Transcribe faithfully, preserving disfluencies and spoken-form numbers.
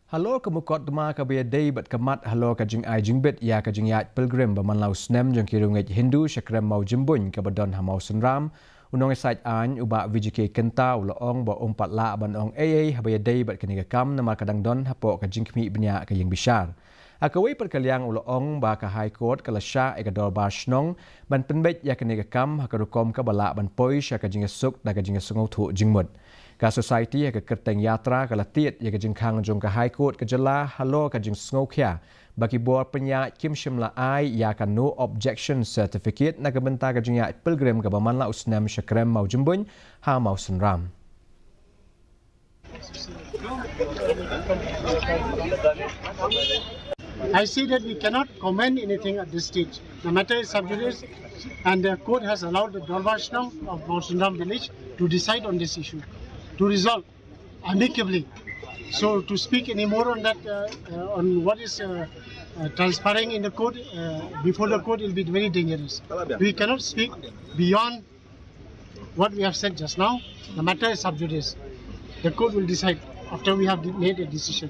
Halor ka mukotduma kaba ïadei bad ka mat halor ka jingai jingbit ïa ka jingïaid pilgrim ba man la u snem jong ki riewngeit Hindu sha krem Mawjymbuin kaba don ha Mawsynram, u nongïasaid aiñ u Bah Vijay K Kynta u la ong ba um pat lah ban ong ei ei haba ïadei bad kane ka kam namar ka dang don hapoh ka jingkhmih bniah ka ïing bishar. Ha kawei pat ka liang u la ong ba ka High Court ka la shah ïa ka Dorbar Shnong ban pynbeit ïa kane ka kam ha ka rukom kaba lah ban poi sha ka jingïasuk da ka jingïasngewthuh jingmut. Ka Society ha ka kyrteng Yatra ka la tied ïa ka jingkhang jong ka High Court ka jylla halor ka jingsngewkhia ba ki bor pynïaid kim shym la ai ïa ka No Objection Certificate na ka bynta ka jingïaid pilgrim kaba man la u snem sha krem Mawjymbuin ha Mawsynram. I say that we cannot comment anything at this stage. The matter is sub judice, and the court has allowed the Dorbar Shnong of Mawsynram village to decide on this issue, to resolve amicably. So to speak any more on that, uh, uh, on what is uh, uh, transpiring in the court, uh, before the court, will be very dangerous. We cannot speak beyond what we have said just now. The matter is sub judice. The court will decide after we have made a decision.